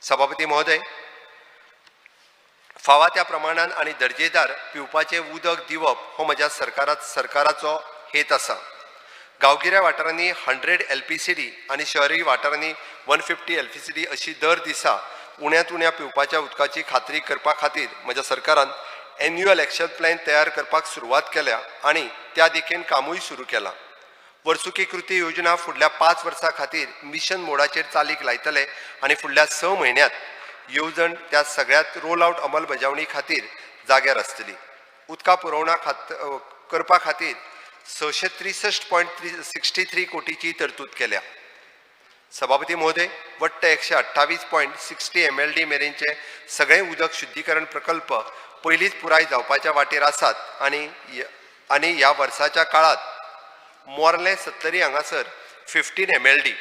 सभापती महोदय, फावा त्या प्रमाणान आनी दर्जेदार पिवपाचें उदक दिवप हो म्हज्या सरकाराचो हेत आसा. गांवगिऱ्या वाठारांनी 100 एलपीसीडी आनी शहरी वाठारांनी 150 एलपीसीडी अशी दर दिसा उण्यांत उण्या पिवपाच्या उदकाची खात्री करपा खातीर म्हज्या सरकारान एन्युअल एक्शन प्लॅन तयार करपाक सुरवात केल्या आनी त्या दिकेन कामूय सुरू केलां. वर्सुकी कृती योजना फुडल्या 5 वर्सां खातीर मिशन मोडाचेर चालीक लायतले आनी फुडल्या 6 म्हयन्यांत येवजण त्या सगळ्यात रोल आवट अंमलबजावणी खातीर जाग्यार आसतली. उदका पुरवणा करपा खातीर 663.363 कोटीची तरतूद केल्या. सभापती महोदय, वट्ट 128.60 एमएलडी मेरेनचे सगळे उदक शुद्धीकरण प्रकल्प पयलींच पुराय जावपाच्या वाटेर आसात आनी ह्या वर्साच्या काळांत मोर्ले सत्तरी हांगासर 15 एमएलडी,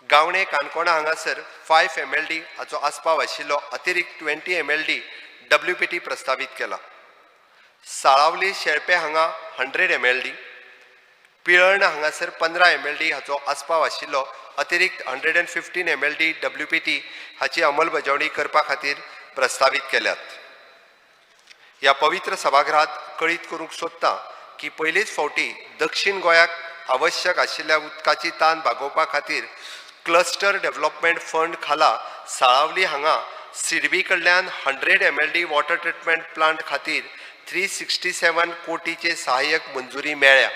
गावणे काणकोणा हांगासर 5 एमएलडी हाचो आस्पाव आशिल्लो अतिरिक्त 20 एमएलडी डब्ल्यूपीटी प्रस्तावीत केला. साळावली शेळपे हांगा 100 एमएलडी, पिळर्ण हांगासर 15 एमएलडी हाचो आस्पाव आशिल्लो अतिरिक्त 115 एमएलडी डब्ल्यूपीटी हाची अंमलबजावणी करपा खातीर प्रस्तावीत केल्यात. ह्या पवित्र सभागृहात कळीत करूंक सोदता की पयलीच फावटी दक्षिण गोंयाक आवश्यक आशिल्ल्या उदकाची तान भागोवपा खातीर क्लस्टर डेव्हलपमेंट फंड खाला साळावली हांगा सिडबी कडल्यान 100 एमएलडी वॉटर ट्रिटमेंट प्लांट खातीर 367 कोटीचे सहाय्यक मंजुरी मेळ्ळ्या.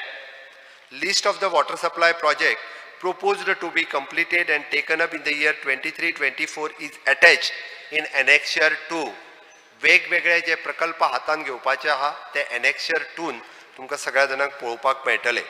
List of the water supply project proposed to be completed and taken up in the year 23-24 is attached in Annexure 2. वेगवेगळे जे प्रकल्प हातान घेवपाचे आहा ते एनेक्शर 2 तुमकां सगळ्या जाणांक पळोवपाक मेळटले.